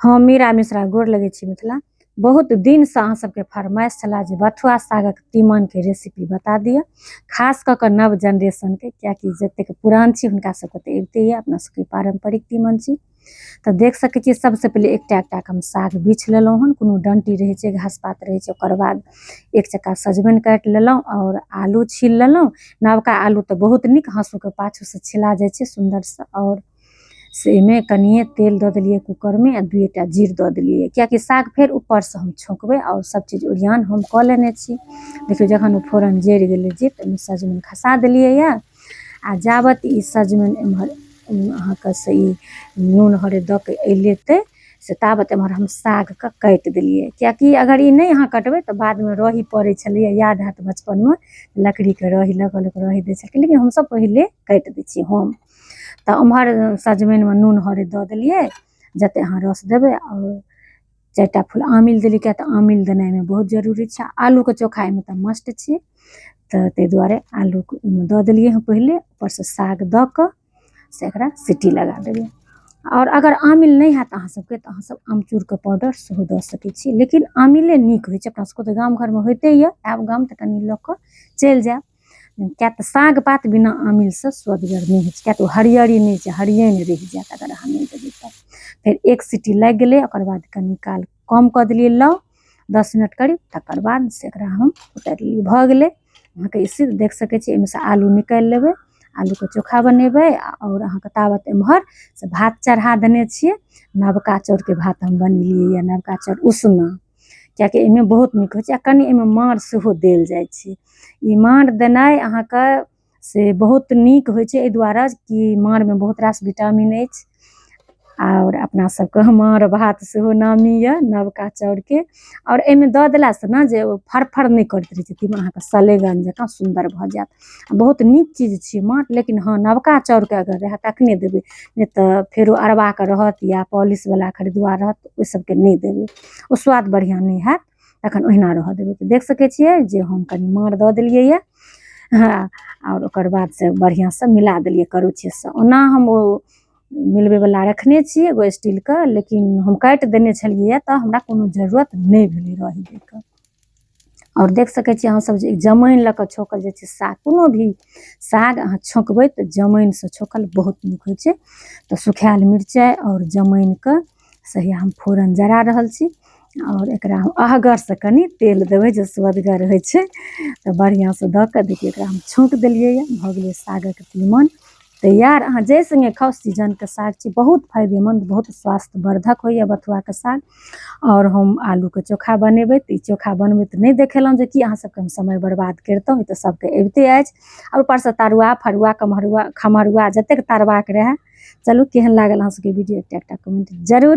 हम मीरा मिश्रा गोर लगै छी मिथिला। बहुत दिनसँ अहाँ सबके फरमाइश छला जे बथुआ सागक तीमनके रेसिपी बता दिअ, खास कऽ कऽ नव जेनरेशनके, किएकि जतेक पुरान छी हुनका सबके तऽ अबिते यऽ, अपना सबके पारम्परिक तीमन छी। तऽ देख सकै छियै सबसँ पहिले एकटा एकटा कऽ हम साग बिछि लेलहुँ हन, कोनो डंटी रहै छै, घास पात रहै छै। ओकर बाद एक चक्का सजमनि काटि लेलहुँ आओर आलू छील लेलहुँ। नवका आलू तऽ बहुत नीक हाँसूके पाछूसँ छिला जाइ छै सुन्दरसँ। आओर से एहिमे कनिए तेल दऽ देलियै कूकरमे आ दुइएटा जीर दऽ देलियै, किएकि साग फेर ऊपरसँ हम छौँकबै। आओर सब चीज ओरियान हम कऽ लेने छी। देखियौ जखन ओ फोरन जरि गेलै जीर, तऽ ओहिमे सजमनि खसा देलियै यऽ। आ जाबत ई सजमनि एम्हर अहाँके से ई नून हरदि दऽ कऽ अयलेतै, से ताबत एम्हर हम सागके काटि देलियै, किएकि अगर ई नहि अहाँ कटबै तऽ बादमे रही पड़ै छलैए। याद हैत बचपनमे लकड़ीके रही लऽ कऽ लोक रही दै छलखिन, लेकिन हमसब पहिले काटि दै छियै। हम तऽ ओम्हर सजमनिमे नून हरदि दऽ देलियै, जतेक अहाँ रस देबै, आओर 4टा फूल आमिल देलियै, किएक तऽ आमिल देनाइ एहिमे बहुत जरूरी छै। आलूके चोखा एहिमे तऽ मस्ट छै, तऽ ताहि दुआरे आलूके ओहिमे दऽ देलियै हँ पहिले। ऊपरसँ साग दऽ कऽ से एकरा सीटी लगा देबै। आओर अगर आमिल नहि हैत अहाँ सबके तऽ अहाँ सब आमचूरके पाउडर सेहो दऽ सकै छी, लेकिन आमिले नीक होइ छै। अपना सबके तऽ गाम घरमे होइते यऽ, आयब गाम तऽ कनि लऽ कऽ चलि जायब, किएक तऽ साग पात बिना आमिलसँ स्वदगर नहि होइ छै, किएक तऽ ओ हरियरी नहि छै, हरियन रहि जायत अगर अहाँ नहि देबै तऽ। फेर एक सीटी लागि गेलै, ओकर बाद कनि काल कम कऽ देलियै लौ, 10 मिनट करीब, तकर बाद से एकरा हम उतारि लेलियै। भऽ गेलै अहाँके ई सिद्ध। देख सकै छी एहिमेसँ आलू निकालि लेबै, आलूके चोखा बनेबै। आओर अहाँके ताबत एम्हर से भात चढ़ा देने छियै। नवका चाउरके भात हम बनेलियै यऽ, नवका चाउर उसना, किएकि एहिमे बहुत नीक होइ छै। आ कनि एहिमे माँड़ सेहो देल जाइ छै। ई माँड़ देनाइ अहाँके से बहुत नीक होइ छै, एहि दुआरे कि माँड़मे बहुत रास विटामिन अछि। आओर अपना सबके माँड़ भात सेहो नामी यऽ नवका चाउरके। आओर एहिमे दऽ देलासँ ने जे ओ फरफर नहि करैत रहै छै, तीमन अहाँके सलेगन जकाँ सुन्दर भऽ जायत। बहुत नीक चीज छियै माँड़, लेकिन हँ नवका चाउरके अगर रहए तखने देबै, नहि तऽ फेरो अरबाके रहत या पॉलिशवला खरीदुआ रहत, ओहि सबके नहि देबै, ओ स्वाद बढ़िआँ नहि हैत, तखन ओहिना रहऽ देबै। तऽ देख सकै छियै जे हम कनि माँड़ दऽ देलियै यऽ। हँ, आओर ओकर बाद से बढ़िआँसँ मिला देलियै करछुएसँ। ओना हम ओ मिलबैवला रखने छी एगो स्टीलके, लेकिन हम काटि देने छलियै तऽ हमरा कोनो जरूरत नहि भेलै रही दैके। आओर देख सकै छियै अहाँ सब जे जमाइन लऽ कऽ छौंकल जाइ छै साग। कोनो भी साग अहाँ छौंकबै तऽ जमाइनसँ छौंकल बहुत नीक होइ छै। तऽ सुखायल मिरचाइ आओर जमाइनके सही हम फोरन जरा रहल छी। आओर एकरा हम अहगरसँ कनि तेल देबै जे स्वदगर होइ छै, तऽ बढ़िआँसँ दऽ कऽ देखियौ एकरा हम छौंक देलियै यऽ। भऽ गेलै सागक तीमन तैयार। अहाँ जाहि सङ्गे खाउ, सीजनके साग छै, बहुत फायदेमन्द, बहुत स्वास्थ्यवर्धक होइए बथुआके साग। आओर हम आलूके चोखा बनेबै, तऽ ई चोखा बनबैत नहि देखेलहुँ जे कि अहाँ सबके हम समय बर्बाद करितहुँ, ई तऽ सबके अबिते अछि। आओर ऊपरसँ तरुआ फरुआ कमहरुआ खमहरुआ जतेक तरबाक रहए। चलू, केहन लागल अहाँ सबके वीडियो, एकटा एकटा कमेंट जरूर।